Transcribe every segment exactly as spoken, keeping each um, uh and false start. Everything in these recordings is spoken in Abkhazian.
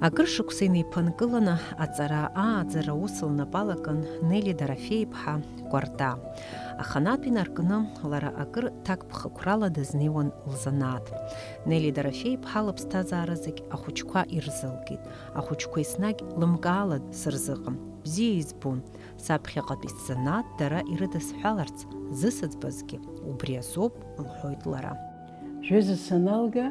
Акыр шықәса инеиԥынкыланы аҵара ааӡара аус лнапы алакын Нели Дорофеи-иԥҳа Кәарта. Аханатә инаркны, лара акыр ҭакԥхықәрала дазнеиуан лзанааҭ. Нели Дорофеи-иԥҳа лыԥсҭазаара зегь ахәыҷқәа ирзылкит. Ахәыҷқәа еснагь лымкаала сырзыҟан. Бзиа избон. Саԥхьаҟатәи сзанааҭ дара ирыдысҳәаларц зысыӡбазгьы убри азоуп, лҳәоит лара. Жәеиза саналга,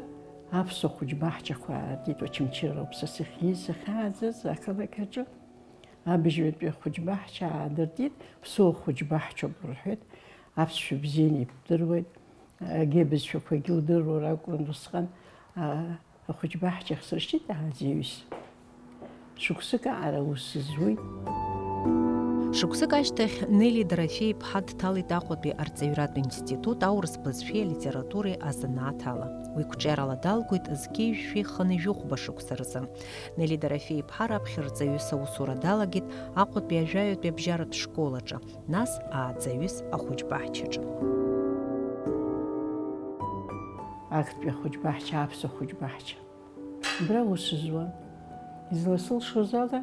аԥсуа хәыҷ баҳчақәа аартит, Очамчыра ауп са сахьиз, сахьааӡаз ақалақь аҿы. Абыжьбатәи ахәыҷ баҳча аадыртит, ԥсуа хәыҷ баҳчоуп рҳәеит, аԥсшәа бзианы ибдыруеит, агьи абызшәақәагьы удыруа ракәын усҟан, а, ахәыҷ баҳча ахь сыршьит, ааӡаҩыс. Шықәсык аҟара аус зуит. Шықәсык ашьҭахь Нели Дорофеи-иԥҳа дҭалеит Аҟәатәи арҵаҩратә институт аурыс бызшәеи алитературеи азанааҭ ала. Уи қәҿиарала далгоит зқьи жәшәи хынҩажәи хәба шықәса рзы. Нели Дорофеи-иԥҳа раԥхьа рҵаҩыс аусура далагеит Аҟәатәи ажәаҩатәи абжьаратә школ аҿы, нас ааӡаҩыс ахәыҷ баҳчаҿы. Актәи ахәыҷ баҳча, аԥсуа хәыҷ баҳча. Убра аус зуан. Изласылшоз ала,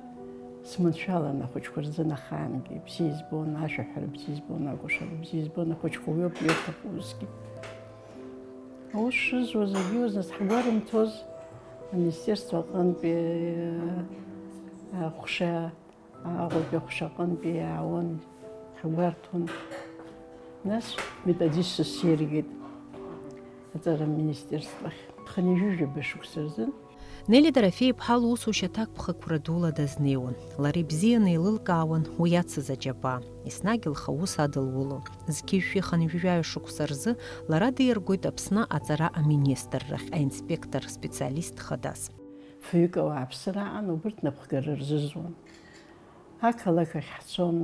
сманшәалан ахәыҷқәа рзын ахаангьы бзиа избон, ашәаҳәара бзиа избон, акәашара бзиа избон, ахәыҷқәа уи ауп ирҭаху усгьы. Аус шызуаз, агьиуаз, нас ҳгәарымҭоз, аминистерство аҟынтәи, аҟәша, Аҟәатәи аҟәша аҟынтәи иаауан, ҳгәарҭон. Нас методистс сиргеит аҵара аминистерствахь. Хынҩажәижәаба шықәса рзын. Нели Дорофеи-иԥҳа лусушьа ҭакԥхықәра дула дазнеиуан. Лара ибзианы еилылкаауан уи иацыз аџьабаа. Еснагь лхы аус адылулон. Зқьи жәшәи хынҩажәи жәаҩа шықәса рзы лара диаргоит Аԥсны аҵара аминистррахь аинспектор-специалист хадас. Фҩык ауааԥсыра аан, убырҭ напхгара рзызуан. Ақалақь ахь ҳцон,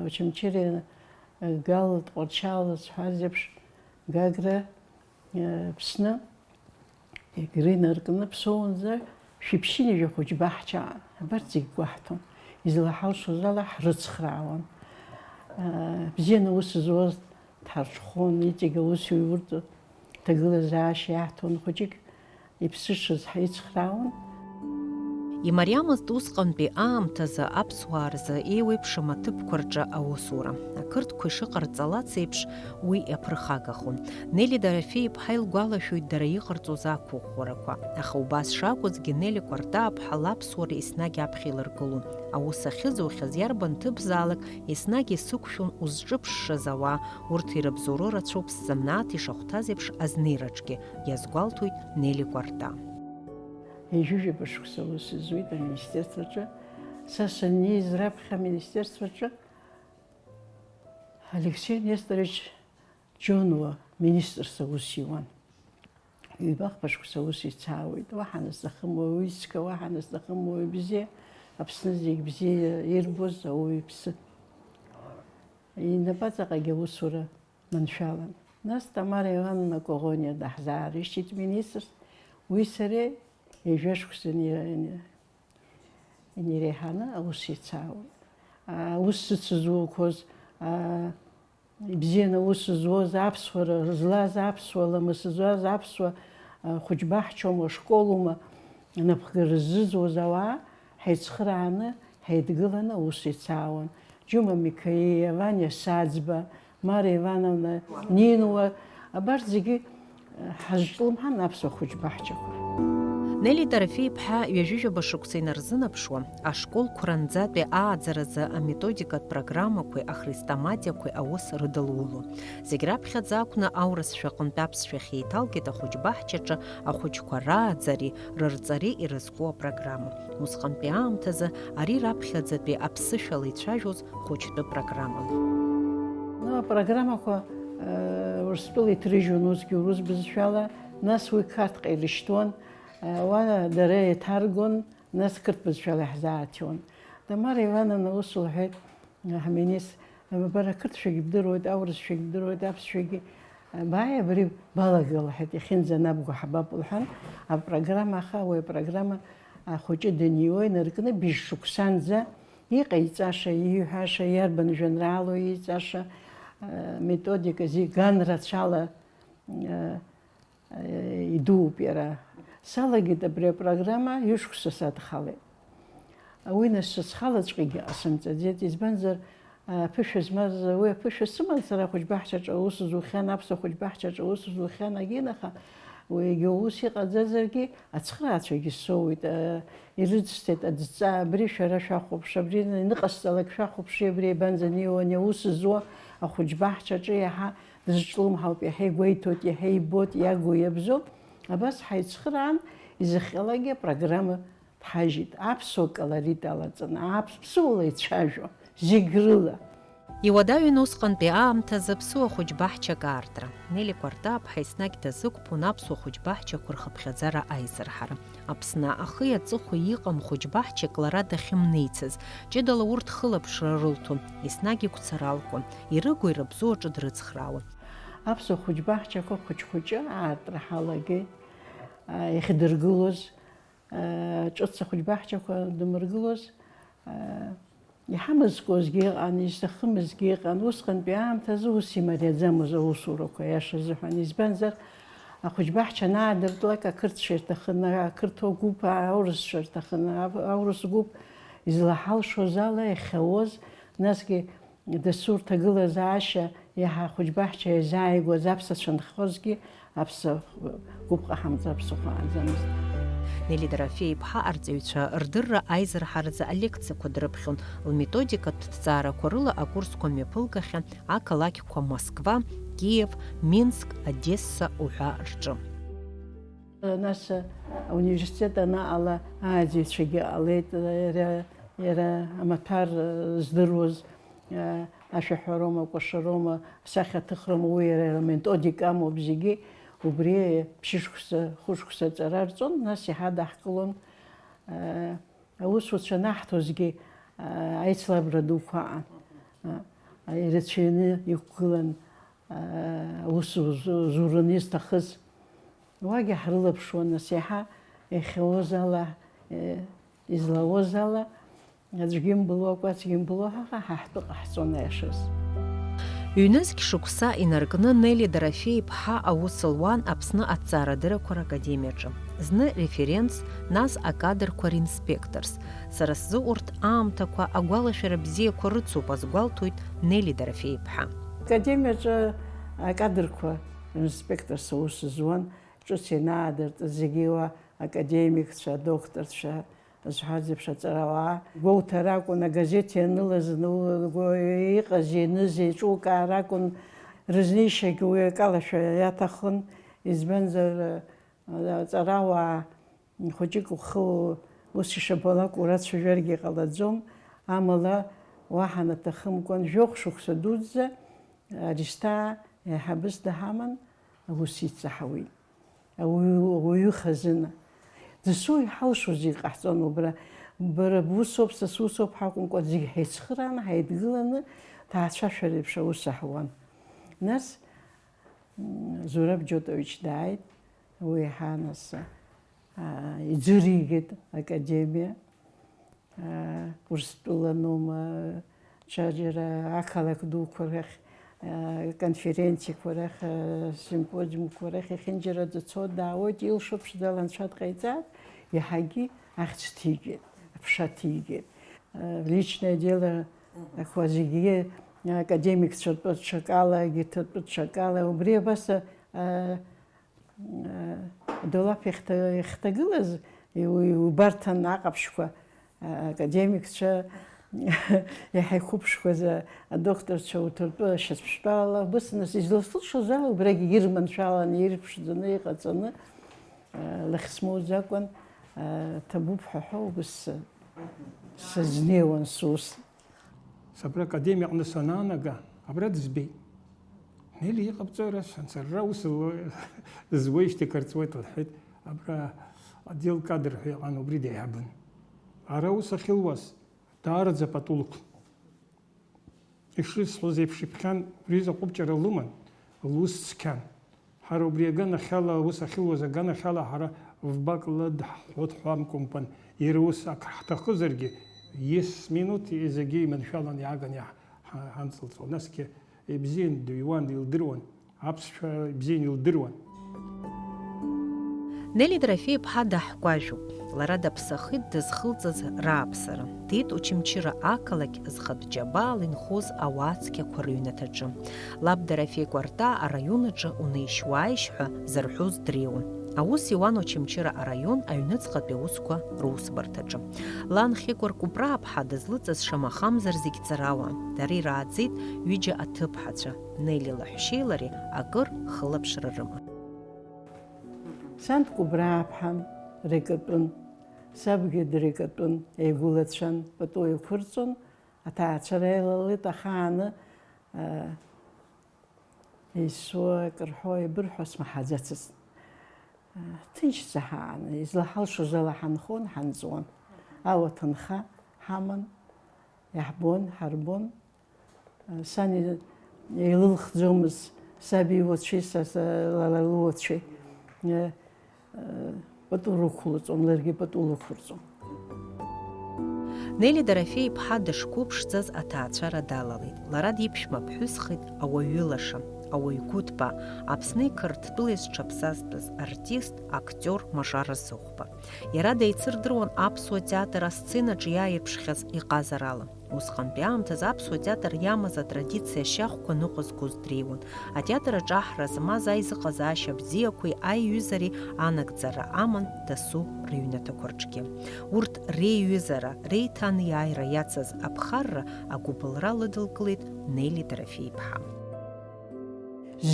Очамчыреи, Гал, Тҟәарчал зҳәаз еиԥш, Гагра, Аԥсны, Егры инаркны Ԥсоунӡа шәиԥшьынҩажәа хәыҷ баҳча, абарҭ зегь гәаҳҭон. Излаҳалшоз ала ҳрыцхраауан. Бзианы аус зуаз дҳарҽхәон, иҵегь аусуҩ урҭ ҭагылазаашьа иаҳҭон, хәыҷык иԥсышаз ҳицхраауан. Имариамызт усҟантәи аамҭазы аԥсуаа рзы еиуеиԥшым аҭыԥқәа рҿы аусура. Ақырҭқәа ишыҟарҵалац еиԥш, уи иаԥырхагахон. Нели Дорофеи-иԥҳа илгәалашәоит дара иҟарҵоз ақәыӷәӷәарақәа. Аха убас шакәызгьы, Нели Кәарта-аԥҳа лаԥсуара еснагь аԥхьа илыргылон. Аус ахьызухьаз иарбан ҭыԥзаалак еснагь исықәшәон узҿыԥшшаз ауаа, урҭ ирыбзоуроу рацәоуп сзанааҭ ишахәҭаз еиԥш азнеираҿгьы, иазгәалҭоит Нели Кәарта. Ҩажәижәаба шықәса аус зуеит аминистерстваҿы. Са саннеиз раԥхьа аминистерстваҿы Алексеи Несторович Џьонуа министрс аус иуан. Ҩба-хԥа шықәса аус ицаауеит. Уаҳа назҭахым уаҩы ицқьа, уаҳа назҭахым уаҩы бзиа, Аԥсны зегь бзиа ирбоз ауаҩы иԥсы. Инапаҵаҟагьы аусура маншәалан. Нас Тамара Ивановна Коӷониа даҳзаарышьҭит министрс, уи сареи ҩажәа шықәса ини-, иниреиҳаны аус ицаауеит. Аус зыцызуқәоз, а, ибзианы аус зуаз аԥсуара злаз аԥсуа, ламыс зуаз аԥсуа, а, хәыҷбаҳчоума, школума, напхгара ззызуаз ауаа ҳаицхырааны, ҳаидгыланы аус ицаауан. Џьума Миқаиа, Ваниа Саӡба, Мара Ивановна Нинуа, абарҭ зегьы, э, ҳазҿлымҳан аԥсуа хәыҷбаҳчақәа. Нели Дорофеи-иԥҳа ҩажәижәаба шықәса инарзынаԥшуа, ашколқәа ранӡатәи ааӡаразы аметодикатә программақәеи ахрестоматиақәеи аус рыдылулон. Зегь раԥхьаӡа акәны аурысшәа аҟынтә аԥсшәахь еиҭалгеит ахәыҷбаҳчаҿы ахәыҷқәа рааӡареи рырҵареи ирызку апрограмма. Усҟантәи аамҭазы ари раԥхьаӡатәи аԥсышәала ицәажәоз хәыҷтәы программан. Ну, апрограммақәа, э, Урыстәыла иҭрыжьуан усгьы урыс бызшәала, нас уи Қарҭҟа ирышьҭуан, э, уа дара еиҭаргон, нас қырҭ бызшәала иаҳзааҭиуан. Тамара Ивановна ус лҳәеит, ҳминистр, бара ақырҭшәагьы бдыруеит, аурысшәагьы бдыруеит, аԥсшәагьы, бааи абри балага, лҳәеит, иахьынӡанабго ҳабап, лҳәан, апрограмма, аха уи апрограмма ахәыҷы даниуа инаркны быжь шықәсанӡа иҟаиҵаша, ииҳәаша, иарбан жәеинраалоу ииҵаша, э, методика зегь ган рацәала, э, э, идууп иара. Салагеит абри апрограмма, ҩышықәса садхалеит. Уи нас сыцхалаҵәҟьагьы ҟасымҵаӡеит, избанзар, аԥышәа змаз, уи аԥышәа сыман сара ахәыҷбаҳчаҿы аус зухьан, аԥсуа хәыҷбаҳчаҿы аус зухьан агьин, аха уигьы аус иҟаӡазаргьы, ацхыраацәагьы соуит, а, ирыцсҵеит адҵа, абри шәара шәахәаԥш, абри иныҟасҵалак шәахәаԥши, абри еибанӡанеиуа ани аус зуа ахәыҷбаҳчаҿы иаҳа дызҿлымҳауп, иаҳа игәеиҭоит, иаҳа ибоит, иагу иабзоуп. Абас ҳаицхыраан, изыхҟьалакгьы апрограмма дҳажьит, аԥсуа колорит алаҵаны, аԥсуала ицәажәо, зегь рыла. Иуадаҩын усҟантәи аамҭазы аԥсуа хәыҷбаҳчак аартра. Нели Кәартаԥҳа еснагь дазықәԥон аԥсуа хәыҷбаҳчақәа рхыԥхьаӡара аизырҳара. Аԥсны ахи аҵыхәеи иҟам хәыҷбаҳчак лара дахьымнеицыз, ҷыдала урҭ хылаԥшра рылҭон, еснагь игәцаралкуан, ирыгу ирыбзоу аҿы дрыцхраауан. Аԥсуа хәыҷбаҳчақәа хәыҷ-хәыҷы аартра ҳалагеит, а, иахьдыргылоз, а, ҿыц ахәыҷбаҳчақәа дымыргылоз, а, иҳамазкуазгьы ыҟан, изҭахымызгьы ыҟан. Усҟантәи аамҭазы ус имариаӡамызт аусурақәа, аиаша азыҳәан. Избанзар, ахәыҷбаҳча анаадыртлак, ақырҭцәа ирҭахын, ақырҭуа гәыԥ, аурысцәа ирҭахын, ав-, аурыс гәыԥ излаҳалшоз ала иахьауаз, насгьы дасу рҭагылазаашьа иаҳа ахәыҷбаҳча иазааигәаз аԥсацәа нхозгьы, аԥса гәыԥ ҟаҳамҵо аԥсахәы ааӡамызт. Нели Дорофеи-иԥҳа арҵаҩцәа рдырра аизырҳаразы алекциақәа дрыԥхьон, лметодикатә ҭҵаарақәа рыла акурсқәа мҩаԥылгахьан ақалақьқәа Москва, Киев, Минск, Одесса уҳәа рҿы. Нас ауниверситет анаҟала ааӡаҩцәагьы ҟалеит, иара, иара амаҭәар здыруаз, ашәаҳәароума, акәашароума, асахьаҭыхроума, уи иара, иара методика амоуп зегьы, убри ԥшьышықәса, хәышықәса аҵара рҵон, нас иҳадаҳкылон, аусуцәа анаҳҭозгьы, аицлабра дуқәа аҟан, ирацәаҩны иқәгылан, аус зу-, зураны изҭахыз. Уагьы ҳрылаԥшуан, нас иаҳа иахьауаз ала, излауаз ала, аӡәгьы имбылуа, кәацгьы имбылуа, ҳаҟа ҳаҳтәы ҟаҳҵон аиашаз. Ҩнызқь шықәса инаркны Нели Дорофеи-иԥҳа аус луан Аԥсны аҭҵаарадырақәа ракадемиаҿы. Зны референтс, нас акадрқәа ринспекторс. Сара сзы урҭ аамҭақәа агәалашәара бзиақәа рыцуп, азгәалҭоит Нели Дорофеи-иԥҳа. Академиаҿы акадрқәа ринспекторс аус зуан, ҿыц ианаадырт, зегьы уа академикцәа, адокторцәа, зҳәаз еиԥш аҵарауаа гәоуҭар акәын, агазеҭ ианылаз, ну, иҟаз, ианыз еиҿукаар акәын, рызнеишьагьы уи акалашәа иаҭахын, избанзар, аҵарауаа хәыҷык ухы ус ишабалак урацәажәаргьы ҟалаӡом, амала уаҳа анаҭахымкәан, жәохә шықәса дуӡӡа Аристаа еиҳабыс даҳаман, аус ицаҳауеит. Ауаҩы, ауаҩы хазына. Дасу иҳалшозеи ҟаҳҵон убра. Бара бусоуп, са сусоуп ҳакәымкәа, зегь ҳаицхырааны, ҳаидгыланы, ҭаацәашәа реиԥш аус аҳуан. Нас, м, Зураб Џьотович дааит, уи иаҳа нас, а, иӡыригеит академиа. Урыстәыланоума, ҽаџьара ақалақь дуқәа рахь, конференциақәа рахь, симпозиумқәа рахь иахьынџьараӡа дцоит, даауеит, илшо ԥшӡала анцәа дҟаиҵааит, иаҳагьы ахьӡ ҭигеит, аԥша ҭигеит. Личное дело ақәа зегьы академикцәа ртәы ҽакала, егьырҭ ртәы ҽакала, убри абас, Адолаԥ иахьҭа-, иахьҭагылаз, иу-, иубарҭан аҟаԥшьқәа, а, академикцәа, иаҳа иқәыԥшқәаз, а, адокторцәа, урҭ ртәы шьацԥштәала, убыс нас изласылшоз ала, убрагь ирманшәаланы, ирԥшӡаны, иҟаҵаны, а, лахь смоуӡакәан, а, ҭабуп ҳәа ҳәа убыс сазнеиуан сус. Абра академиа аҟны санаанага, абра дызбеит. Нели иҟабҵои ара, сансарра ус луеижьҭеи кыр ҵуеит, лҳәеит. Абра отдел кадр ҳәа иҟан, убри деиҳабын. Ара ус ахьылуаз, даараӡа пату лықәын. Ишысҳәоз еиԥш иԥхьан, рҩыза ҟәыбҷара лыман, лус цқьан. Ҳара убри аганахьала, аус ахьылуаз аганахьала ҳара вбак лыдҳәҳәамкәан, иара ус ак ҳҭахызаргьы, есминуҭ зегьы иманшәалан иааган иаҳ-, ҳа-, ҳанҵылҵон. Насгьы ибзиан дыҩуан, илдыруан, аԥсшәа ибзиан илдыруан. Нели Дорофеи-иԥҳа даҳкәажәуп. Лара даԥсахит дызхылҵыз рааԥсара. Диит Очамчыра ақалақь зхатә џьабаала инхоз ауаа цқьақәа рыҩнаҭаҿы. Лаб Дорофеи Кәарта араион аҿы унеишь-уааишь ҳәа зырҳәоз дреиуан. Аус иуан Очамчыра араион аҩныҵҟатәи аусқәа русбарҭаҿы. Лан Хьыкәыр Кәыбрааԥҳа дызлыҵыз шамахамзар зегь ҵарауан. Дара ирааӡеит ҩыџьа аҭыԥҳацәа, Нели лаҳәшьеи лареи акыр хылаԥшра рыман. Сан Кәыбрааԥҳан рекатәын, сабгьы дырекатәын, еигәылацәан, пату еиқәырҵон, аҭаацәара еилалеит ахааны, а, исуа, акы рҳәо, еибырҳәо смаҳаӡацызт. А, ҭынч саҳааны, излаҳалшоз ала ҳанхон, ҳанҵуан. Ауаҭынха ҳаман, иаҳбон, ҳарбон. Сан еилылхӡомызт саб иуацәеи са, са, лара луацәеи, э, э, пату рықәлҵон, ларгьы пату лықәырҵон. Нели Дорофеи-иԥҳа дышқәыԥшӡаз аҭаацәара далалеит. Лара диԥшәма ԥҳәысхеит ауаҩы лаша, ауаҩ гәыҭбаа, Аԥсни Қырҭтәылеи зҽаԥсазтәыз артист, актиор Мажара Зыхәба. Иара деицырдыруан аԥсуа театр асценаҿ иааирԥшхьаз иҟазарала. Усҟантәи аамҭазы аԥсуа театр иамаз атрадициа ашьахәқәа ныҟәызгоз дреиуан. Атеатр аҿы аҳра змаз аизыҟазаашьа бзиақәеи аиҩызареи анагӡара аман дасу рыҩнаҭақәа рҿгьы. Урҭ реиҩызара, реиҭанеиааира иацыз аԥхарра агәыбылра лыдылкылеит Нели Дорофеи-иԥҳа.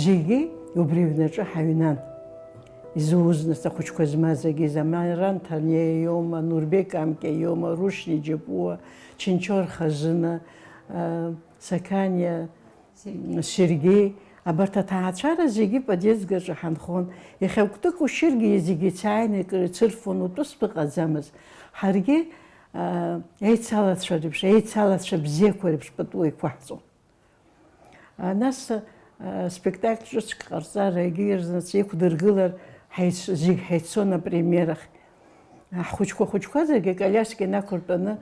Зегьы убри аҩнаҿы ҳаҩнан. Изуз нас ахәыҷқәа змаз зегьы, Замаран Ҭаниа иоума, Нурбек Амкьа иоума, Рушьни Џьапуа, Чынчор Хазына, а, Сақаниа, Сергеи. Сергеи, абарҭ аҭаацәара зегьы подъезд аҿы ҳанхон. Иахьа кәтык ушьыргьы зегьы ицааины ицырфон, утәыс дыҟаӡамызт. Ҳаргьы, а, еицалацәа реиԥш, еицалацәа бзиақәа реиԥш пату еиқәаҳҵон. А, нас, а, спектакль ҿыцк ҟарҵар, егьи рзаҵә еиқәдыргылар, ҳаиц-, зегь ҳаиццон апремиерахь. А, ҳхәыҷқәа хәыҷқәазаргьы аколиаска инақәыртәаны,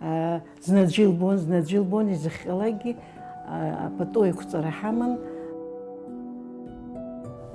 а, зны аӡәы илбон, зны аӡәы илбон, изыхҟьалакгьы, а, апату еиқәҵара ҳаман.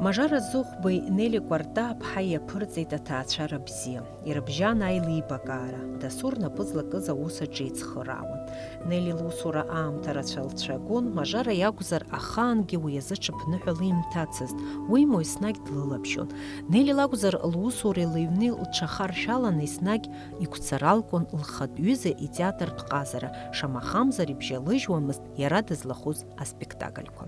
Мажара Зыхәбеи Нели Кәарта-ԥҳаи иаԥырҵеит аҭаацәара бзиа. Ирыбжьан аилибакаара, дасу рнапы злакыз аус аҿы еицхыраауан. Нели лусура аамҭа рацәа лцәагон, Мажара иакәзар ахаангьы уи азы ҽыԥныҳәала имҭацызт, уимоу еснагь длылабжьон. Нели лакәзар лусуреи лыҩни лҽахаршәаланы еснагь игәцаралкуан лхатә ҩыза итеатртә ҟазара, шамахамзар ибжьалыжьуамызт иара дызлахәыз аспектакльқәа.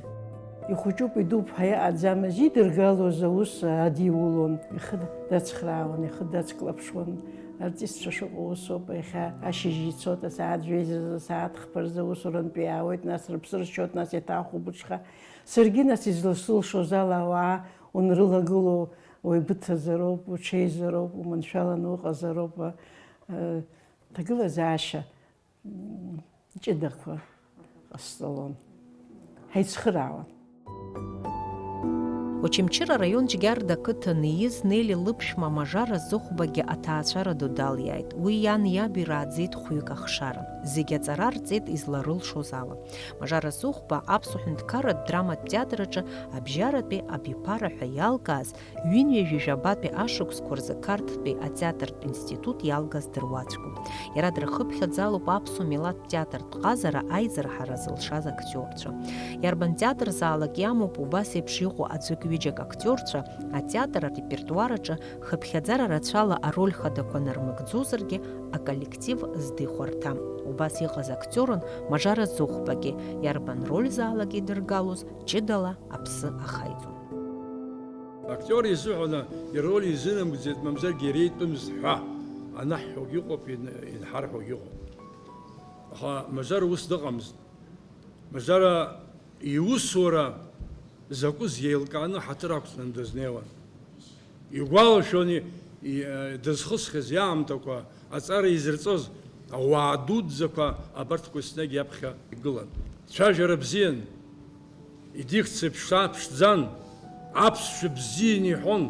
Ихәыҷуп, идууп ҳәа иҟаӡамыз, идыргалоз аус адиулон, ихы дацхраауан, ихы дацклаԥшуан. Артистцәа шыҟоу усоуп, иахьа ашьыжь ицоит, асааҭ жәеизазы, асааҭ хԥа рзы аусурантәи иаауеит, нас рыԥсы ршьоит, нас иаҭахуп уҽха. Саргьы нас изласылшоз ала ауаа унрылагыло, уеибыҭазароуп, уҽеизароуп, уманшәаланы уҟазароуп, э, ҭагылазаашьа ҷыдақәа ҟасҵалон. Ҳаицхыраауан. Очамчыра араион Џьгьарда ақыҭан ииз Нели лыԥшәма Мажара Зыхәбагьы аҭаацәара ду далиааит. Уи иан иаб ирааӡеит хәҩык ахшара. Зегь аҵара рҵеит изларылшоз ала. Мажара Зыхәба аԥсуа ҳәынҭқарратә драматә театр аҿы абжьаратәи абиԥара ҳәа иалкааз Ҩынҩажәи жәабатәи ашықәсқәа рзы Қарҭтәи атеатртә институт иалгаз дыруаӡәкуп. Иара дрыхыԥхьаӡалоуп аԥсуа милаҭтә театртә ҟазара аизырҳара зылшаз актиорцәа. Иарбан театрзаалак иамоуп убас еиԥш иҟоу аӡәык-ҩыџьак актиорцәа атеатр арепертуар аҿы хыԥхьаӡара рацәала ароль хадақәа нармыгӡозаргьы, аколлектив здихәарҭа. Убас иҟаз актиорын Мажара Зыхәбагьы, иарбан рользаалак идыргалоз ҷыдала аԥсы ахаиҵон. Актиор изыҳәан ироль изынамыгӡеит, мамзаргьы иара итәымызт ҳәа анаҳҳәогь ыҟоуп, ин-, инҳарҳәогь ыҟоуп. Аха Мажара ус дыҟамызт. Мажара иусура закәыз еилкааны ҳаҭыр ақәҵаны дызнеиуан. Игәалашәон и-, и-, дызхысхьаз иаамҭақәа, аҵара изырҵоз ауаа дуӡӡақәа абарҭқәа еснагь иаԥхьа игылан. Цәажәара бзиан, идикциа ԥшаа-ԥшӡан, аԥсшәа бзианы иҳәон.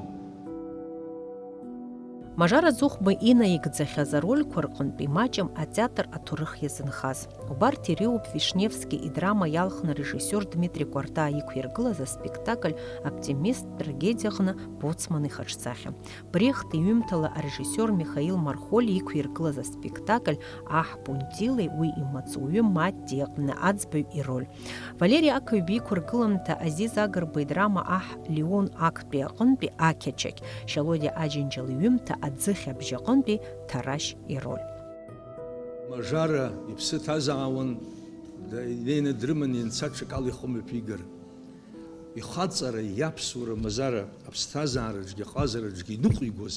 Мажара Зыхәба инаигӡахьаз арольқәа рҟынтә имаҷым атеатр аҭоурых иазынхаз. Убарҭ иреиуоуп Вишневски идрама иалхны режиссиор Дмитри Кәарҭаа иқәиргылаз аспектакль Оптимист трагедиаҟны Боцман ихаҿсахьа. Брехт иҩымҭала арежиссиор Михаил Мархоли иқәиргылаз аспектакль Аҳ Пунтилеи уи имаҵуҩы Матти аҟны аӡбаҩ ироль. Валери Ақаҩба иқәыргыламҭа Азиз Агрба идрама Аҳ Леон актәи аҟынтәи ақьачақь, Шьалодиа Аџьынџьал иҩымҭа Аӡыхь абжьы аҟынтәи Ҭарашь ироль. Мажара иԥсы ҭазаауан, да-, инеины дрыман ианца ҽакала ихы мҩаԥигар. Ихаҵара, иаԥсуара мазара аԥсҭазаараҿгьы аҟазараҿгьы иныҟәигоз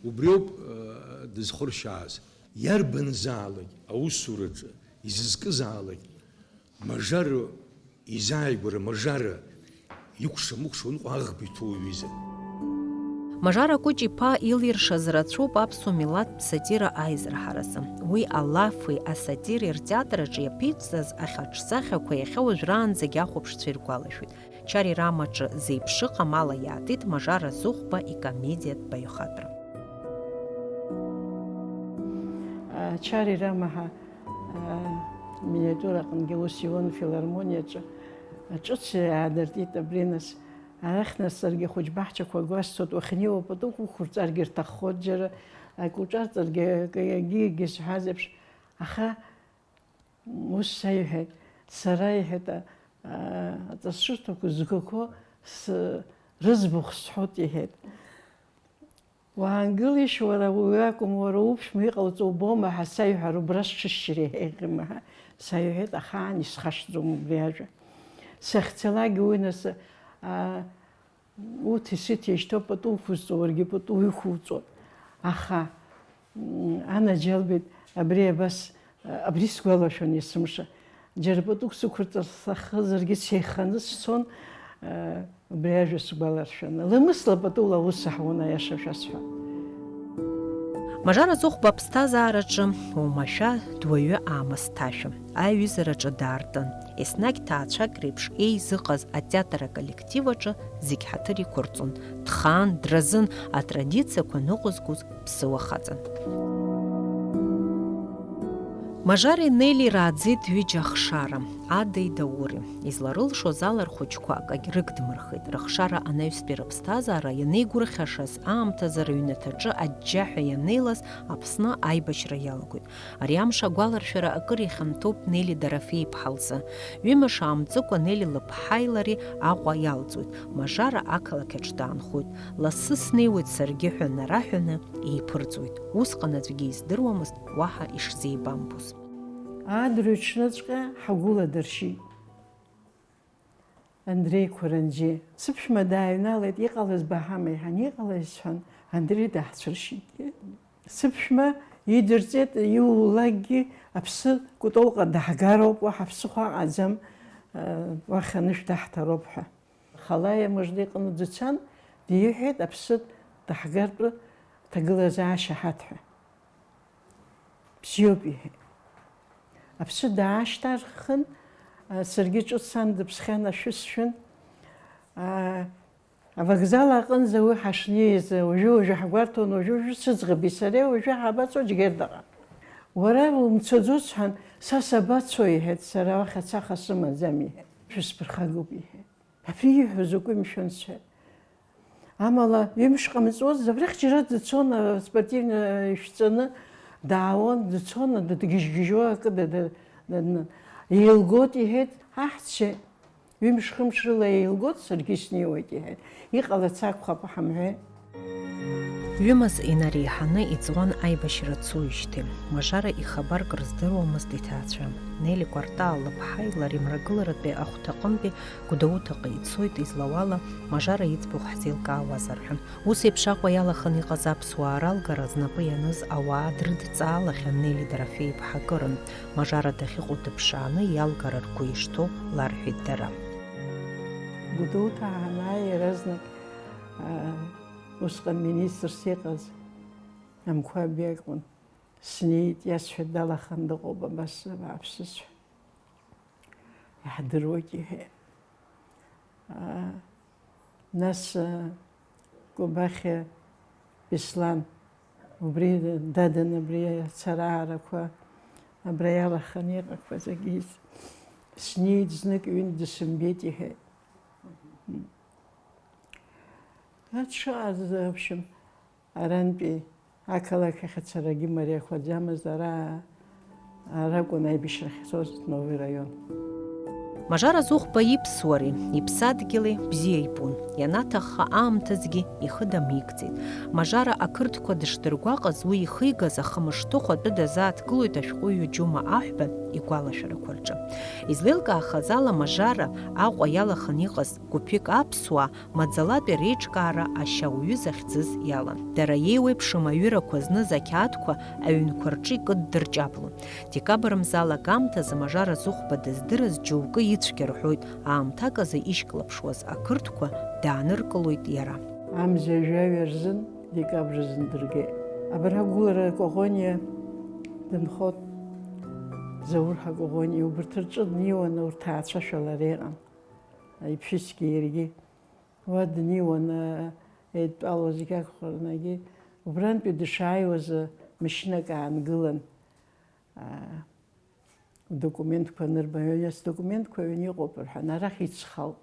убриоуп, э, дызхыршьааз. Иарбанзаалак аусураҿы изызкызаалак Мажара изааигәара, Мажара икәша-мыкәша уныҟәо аӷба иҭоу уаҩызар. Мажара Кәыҷ-иԥа илиршаз рацәоуп аԥсуа милаҭтә сатира аизырҳаразы. Уи алафи асатиреи ртеатр аҿы иаԥиҵаз ахаҿсахьақәа иахьа уажәраанӡагь ахәаԥшцәа иргәалашәоит. Чари Рама аҿы зеиԥшыҟам ала иаатит Мажара Зыхәба икомедиатә баҩхатәра. Чари Рама ҳа аминиатюра аҟынгьы ус иуан, филармониаҿы ҿыц иаадыртит абри, нас арахь, нас саргьы хәыҷ баҳчақәа гәасҭоит, уахьнеиуа патук уқәырҵаргьы рҭаххоит, џьара акы уҿарҵаргьы, акы егьигьы сҳәаз еиԥш, аха ус саиҳәеит, сара, иҳәеит, а, а, аҵысшырҭақәа згақәо с-, рыӡбахә сҳәоит, иҳәеит. Уаангылишь, уара, уи акәым, уара уԥшәма иҟалҵо убома ҳәа саиҳәар, убра сҽысшьыр иҳәеит, ма ҳәа саиҳәеит, ахаан исхашҭӡом убри ажәа. Сахьцалакгьы уи нас, а, уҭи сыҭи еишьҭоуп пату уқәызҵо, уаргьы пату уқәуҵоит. Аха, м, анаџьалбеит, абри абас, а, абри сгәалашәон есымша. Џьара патук сықәырҵар сҭахызаргьы, сеиханы сцон, а, Убри ажәа сгәаларшәаны, ламысла патула аус аҳуан, аиаша шәасҳәап. Мажара Зыхәба аԥсҭазаараҿы уамашәа дуаҩы аамысҭашәа, аиҩызараҿы даартын. Еснагь ҭаацәак реиԥш еизыҟаз атеатр аколлектив аҿы зегь ҳаҭыр иқәырҵон, дхаан, дразын, атрадициақәа ныҟәызгоз ԥсыуа хаҵан. Мажареи Нели рааӡеит ҩыџьа ахшара, Адеи Даури. Изларылшоз ала рхәыҷқәа акагь рыгдмырхеит. Рыхшара анаҩстәи рыԥсҭазаара ианеигәырӷьашаз аамҭазы рыҩнаҭаҿы аџьџьаҳәа ианеилаз Аԥсны аибашьра иалагоит. Ари амш агәаларшәара акыр ихьанҭоуп Нели Дорофеи-иԥҳа лзы. Ҩымш аамҵыкәа Нели лыԥҳаи лареи Аҟәа иалҵуеит. Мажара ақалақь аҿы даанхоит. Лассы снеиуеит саргьы ҳәа нараҳәаны еиԥырҵуеит. Усҟан аӡәгьы издыруамызт уаҳа ишзеибамбоз. Адырҩаҽныҵәҟьа ҳагәыладыршьит Андреи Қәаранџьиа. Сыԥшәма дааҩналеит, иҟалаз баҳама, иҳәан, иҟалаз сҳәан, Андреи даҳцәыршьит. Сыԥшәма идырҵеит, иулакгьы аԥсы Кәтолҟа даҳгароуп, уаҳа ԥсыхәа аҟаӡам, уахь анышә даҳҭароуп ҳәа. Халаиа мыжда иҟны дцан, диҳәеит, аԥсы даҳгартә ҭагылазаашьа ҳаҭ ҳәа. Бзиоуп, иҳәеит. Аԥсы даашьҭарххын, саргьы ҿыц сан дыԥсхьан, ашәы сшәын. Авокзал аҟынӡа уи ҳашнеиз, уажәы-уажәы ҳгәарҭон, уажәы-уажәы сыӡӷаби сареи уажәы ҳабацо Џьгьардаҟа. Уара умцаӡои, сҳәан, са сабацо, иҳәеит, сара уахь ацаха сымаӡам, иҳәеит. Шәысԥырхагоуп, иҳәеит. Абри ииҳәо закәи, мшәан, сҳәеит. Амала, ҩымш ҟамҵуаз, абрахь џьара дцон, спортивно ишәҵаны даауан, дцон, дгьежьгьежьуа акы еилгот, иҳәеит, аҳцәа, ҩымш-хымш рыла еилгот, саргьы снеиуеит, иҳәеит. Иҟалац акәхап, ҳамҳәеи. Ҩымыз инареиҳаны иҵуан аибашьра цоижьҭеи. Мажара ихабар крыздыруамызт иҭаацәа. Нели Кәартаа лыԥҳаи лареи мрагыларатәи ахәҭаҟынтәи Гәдоуҭаҟа ицоит, излауала, Мажара иӡбахә ҳзеилкаауазар ҳәа. Ус еиԥш Аҟәа иалаханы иҟаз аԥсуаа ралгара знапы ианыз ауаа дрыдҵаалахьан Нели Дорофеи-иԥҳа акырынтә, Мажара дахьыҟоу дыԥшааны иалгара ргәы ишҭоу ларҳәеит дара. Гәдоуҭа ҳанааи, иаразнак, аа, усҟан министрс иҟаз Амқәаб иакәын. Снеит, иасҳәеит, далахан дыҟоуп абас, абааԥсыцәа. Иаҳдыруеит, иҳәеит. Аа, нас, аа, Кобахьиа Беслан, убри дадын абри ацараарақәа, абра иалаханы иҟақәаз агьиз. Снеит знык ҩынтә дысымбеит, иҳәеит. Дшыҟаз, в общем, арантәи ақалақь ахь ацарагьы мариахәаӡамызт, ара, ара акәын аибашьра ахьцоз, Новый район. Мажара Зыхәба иԥсуареи иԥсадгьыли бзиа ибон. Ианаҭахха аамҭазгьы ихы дамеигӡеит. Мажара ақырҭқәа дышдыргәаҟыз, уи ихигаз ахамышҭыхә атәы дазааҭгылоит ашәҟәыҩҩы Џьума Аҳәба игәалашәарақәа рҿы. Излеилкаахаз ала, Мажара Аҟәа иалаханы иҟаз гәыԥҩык аԥсуаа маӡалатәи реиҿкаара ашьа уҩы захьӡыз иалан. Дара еиуеиԥшым аҩырақәа зныз ақьаадқәа аҩнқәа рҿы икыддырҷаблон. Декабр мза алагамҭазы Мажара Зыхәба дыздырыз џьоукы ицәгьа рҳәоит, аамҭак азы ишьклаԥшуаз ақырҭқәа дааныркылоит иара. Амза жәаҩа рзын, декабр азын дыргеит. Абра Гәылара Коӷониа дынхот, Заур Ҳакоӷониа, убарҭ рҿы днеиуан, урҭ аацәашәалара иҟан. Иԥшьыцгьы иаргьы. Уа днеиуан, еидтәалоу зегь акәхарнагьы, убрантәи дышааиуаз, машьынак аангылан, документқәа анырба, ас документқәа аҩны иҟоуп рҳәан, арахь ицхалт.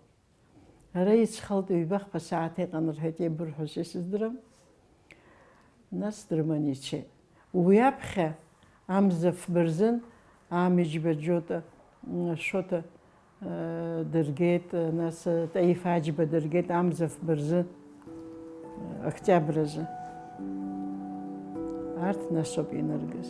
Ара ицхалт, ҩба-хԥа сааҭ иҟан рҳәеит, иабырҳәоз исыздырам. Нас дрыманы ицеит. Уи аԥхьа амза фба рзын Амиџьба Џьота, м, Шоҭа, э, дыргеит, нас, э, Таиф Аџьба дыргеит амза фба рзы, э, октиабр азы. Арҭ насоуп иныргаз.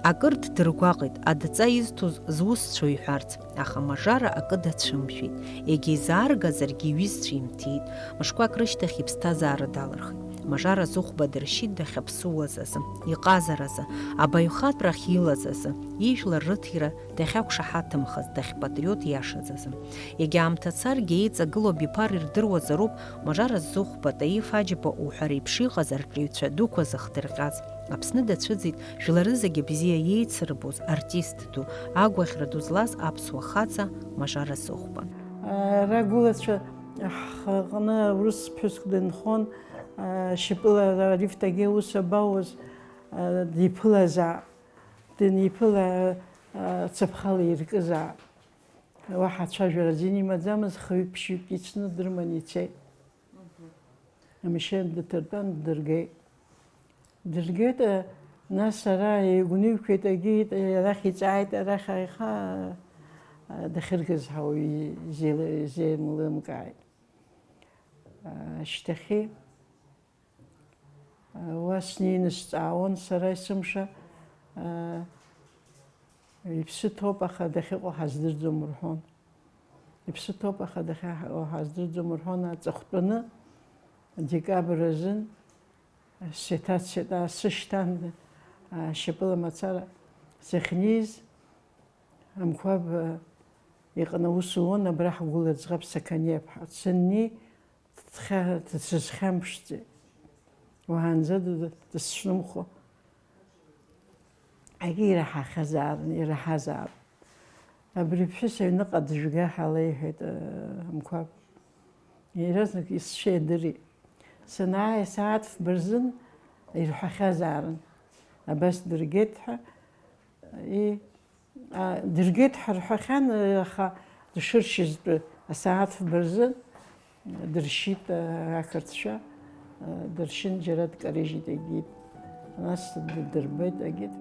Акыр ддыргәаҟит, адҵа изҭоз зусҭцәоу иҳәарц, аха Мажара акы дацәымшәеит. Егьа изааргазаргьы иҩызцәа имҭиит. Мышқәак рышьҭахь иԥсҭазаара далырхит. Мажара Зыхәба дыршьит дахьаԥсуаз азы, иҟазаразы, абаҩхатәрахь илаз азы, ижәлар рыҭира дахьақәшаҳаҭымхаз, дахьпатриот иашаз азы. Егьа аамҭа царгьы, еиҵагылоу абиԥара ирдыруазароуп, Мажара Зыхәба, Таиф Аџьба уҳәа реиԥш иҟаз арҿиаҩцәа дуқәа зыхдырҟьаз. Аԥсны дацәыӡит, жәлары зегьы бзиа еицырбоз артист ду, агәаӷьра ду злаз аԥсуа хаҵа Мажара Зыхәба. Ара агәылацәа ҳҟны урыс ԥҳәыск дынхон, шьапыла лифт агьи аус абауаз, диԥылазаап, даниԥыла, цаԥхала иркызаап. Уаҳа ацәажәара азин имаӡамызт, хҩык-ԥшьҩык ицны дрыманы ицеит. Амашьына дыҭыртәан, дыргеит. Дыргеит, а, нас ара игәныҩқәеит, агьеит, арахь иҵааит, арахь аиха, а, дахьыргаз ҳауаҩы изеилы-, изеилымкааит. А, шьҭахьы, а, уа снеины сҵаауан сара есымша, а, иԥсы ҭоуп, аха дахьыҟоу ҳаздырӡом рҳәон. Иԥсы ҭоуп, аха дахьаҳауа ҳаздырӡом рҳәон аҵыхәтәаны, декабр азын, сеҭа-сеҭа сышьҭан, а, шьапыла мацара сахьнеиз, Амқәаб, а, иҟны аус луан, абра ҳгәыла ӡӷаб Сақаниа-ԥҳа. Дсынни, дсызхьамԥшӡеит. Уаанӡа д-, д-, дысцәнымхо. Егьи ираҳахьазаарын, ираҳазаап. Абри ԥҳәыс аҩныҟа дыжәга ҳәа леиҳәеит, э, Амқәаб. Иаразнак исцәеидырит. Санааи асааҭ фба рзын ирҳәахьазаарын. Абас дыргеит ҳәа. И, а, дыргеит ҳәа рҳәахьан, аха дшыршьызтәы асааҭ фба рзын. Дыршьит, а, ақырҭцәа, а, дыршьын, џьара дкарыжьит, егьит. Нас ддырбеит, егьит.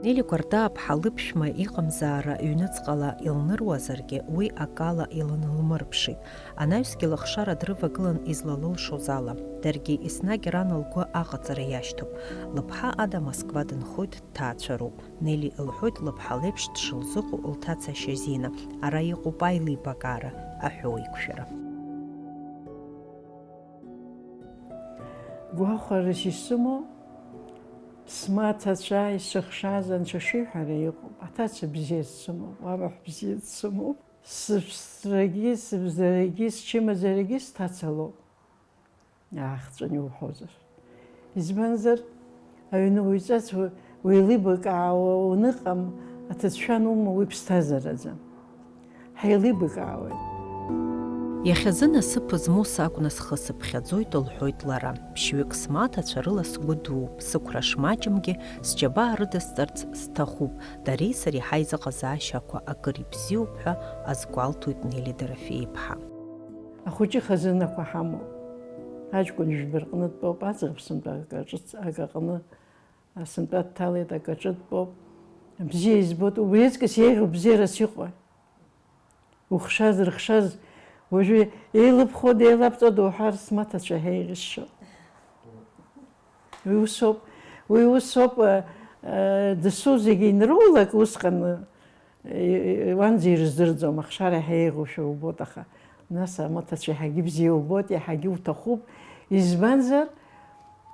Нели Кәарҭаа-ԥҳа лыԥшәма иҟамзаара ҩныҵҟала илныруазаргьы, уи акала илынлмырԥшит. Анаҩсгьы лыхшара дрывагылан излалылшоз ала. Даргьы еснагь ран лгәы аҟаҵара иашьҭоуп. Лыԥҳа Ада Москва дынхоит, дҭаацәароуп. Нели лҳәоит лыԥҳа леиԥш дшылзыҟоу лҭаца Шьазина, ара иҟоуп аилибакаара, аҳәоуеиқәшәара. Гәахәарас исымоу, смаҭацәа исыхшаз анцәа шиҳәара иҟоуп, аҭаца бзиа дсымоуп, амаҳә бзиа дсымоуп, сыԥсрагьы, сыбзарагьы, счымазарагьы сҭаца лоуп. Аахҵәаны иуҳәозар. Избанзар, аҩны уаҩҵас уеилибакаауа уныҟам, аҭыӡшәа анума, уи ԥсҭазаараӡам. Ҳаилибакаауеит. Иахьазы насыԥ змоу сакәны схы сыԥхьаӡоит, лҳәоит лара. Ԥшьҩык смаҭацәа рыла сгәы дууп, сықәра шмаҷымгьы, сџьабаа рыдысҵарц сҭахуп, дареи сареи ҳаизыҟазаашьақәа акыр ибзиоуп ҳәа азгәалҭоит Нели Дорофеи-иԥҳа. Ахәыҷы хазынақәа ҳамоуп. Аҷкәын жәба рҟны дтәоуп, аӡӷаб сынтәа акаҿыц-, акаҟны, сынтәа дҭалеит, акаҿы дтәоуп. Бзиа избоит, убри аҵкыс еиӷьу бзиарас иҟои? Ухшаз, рыхшаз, уажәы еилыԥхода, еилаԥҵәода уҳәар, смаҭацәа ҳәа еиӷьысшьо. Уи усоуп, уи усоуп, э, э, дасу зегьы инроулак усҟан, э, уанӡа ирыздырӡом, ахшара ҳәа еиӷьушәа убоит, аха нас амаҭацәа иаҳагьы бзиа убоит, иаҳагьы уҭахуп. Избанзар,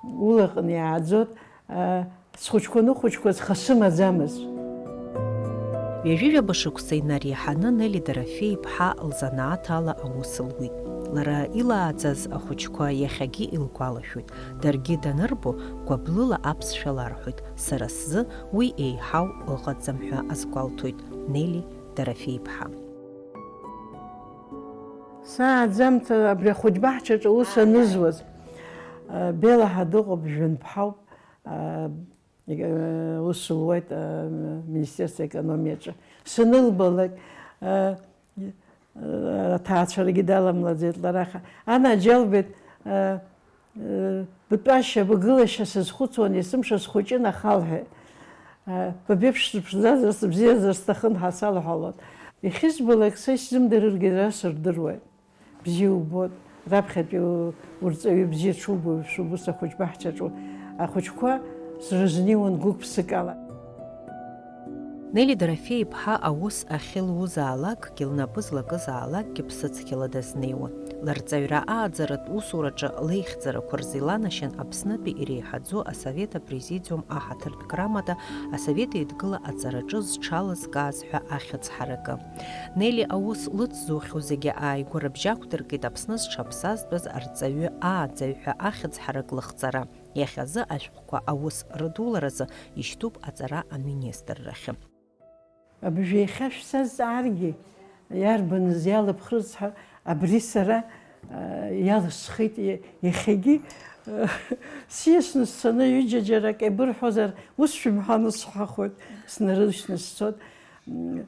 улаҟны иааӡоит, э, схәыҷқәа аныхәыҷқәаз хасы маӡамызт. Ҩажәижәаба шықәса инареиҳаны Нели Дорофеи-иԥҳа лзанааҭ ала аус луит. Лара илааӡаз ахәыҷқәа иахьагьы илгәалашәоит. Даргьы данырбо, гәаблыла аԥсшәа ларҳәоит, сара сзы уи еиҳау ыҟаӡам ҳәа азгәалҭоит Нели Дорофеи-иԥҳа. Сааӡамҭа абри ахәыҷбаҳчаҿы аус анызуаз, Бела ҳәа дыҟоуп, жәҩан ԥҳауп, ус луеит, Министерство экономиаҿы. Санылбалак, аҭаацәарагьы даламлаӡеит лара, аха анаџьалбеит, бтәашьа, бгылашьа сазхәыцуан, есымша схәыҷын, аха лҳәеит, ба беиԥш сыԥшӡазар, сыбзиазар сҭахын ҳәа салҳәалон. Иахьызбалак са исзымдырыргьы дара сырдыруеит. Бзиа убоит, раԥхьатәи урҵаҩы бзиа дшубо еиԥш убыс ахәыҷбаҳчаҿы ахәыҷқәа срызнеиуан гәык-ԥсыкала. Нели Дорофеи-иԥҳа аус ахьылузаалакгьы, лнапы злакызаалакгьы ԥсыцқьала дазнеиуан. Лырҵаҩра ааӡаратә усураҿы леихьӡарақәа рзы иланашьан Аԥснытәи иреиҳаӡоу Асовет Апрезидиум аҳаҭыртә грамота, Асовет Еидгыла аҵараҿы зҽалызкааз ҳәа ахьӡ ҳаракы. Нели аус лыцзухьоу зегьы ааигәа рыбжьы ақәдыркит Аԥсны зҽаԥсазтәыз арҵаҩы ааӡаҩ ҳәа ахьӡ ҳарак лыхҵара. Иахьазы ашәҟәқәа аус рыдуларазы ишьҭуп аҵара аминистррахьы. Абыржәы иахьа шәсазҵааргьы, иарбаныз иалыԥхрыз ҳәа, абри сара, а, иалысхит, и-, иахьагьы, а, сиасны сцаны ҩыџьа џьарак еибырҳәозар, ус шәымҳәан, сҳәахуеит, снарылшьны сцот. М,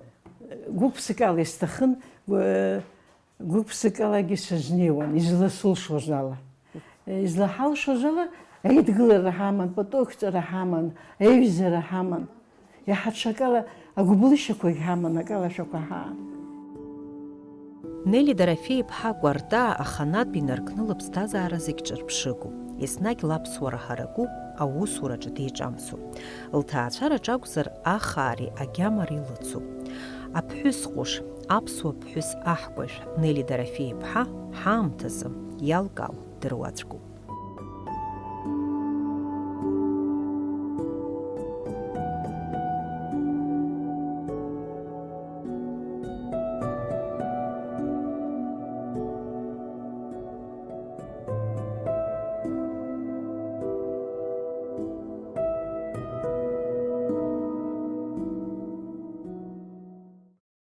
гәык-ԥсыкала исҭахын, гәы-, гәык-ԥсыкалагьы сызнеиуан, изласылшоз ала. Излаҳалшоз ала, аидгылара ҳаман, пату ықәҵара ҳаман, аиҩызара ҳаман. Иаҳа ҽакала агәыблышьақәагь ҳаман, акалашәақәа ҳаан. Нели Дорофеи-иԥҳа Кәарта аханатә инаркны лыԥсҭазаара зегь ҿырԥшыгоуп. Еснагь лаԥсуара ҳаракуп, аусураҿы деиҿамсуп. Лҭаацәараҿ акәзар, ахаареи агьамареи лыцуп. Аԥҳәыс ҟәыш, аԥсуа ԥҳәыс аҳкәажә Нели Дорофеи-иԥҳа ҳаамҭазы иалкаау дыруаӡәкуп.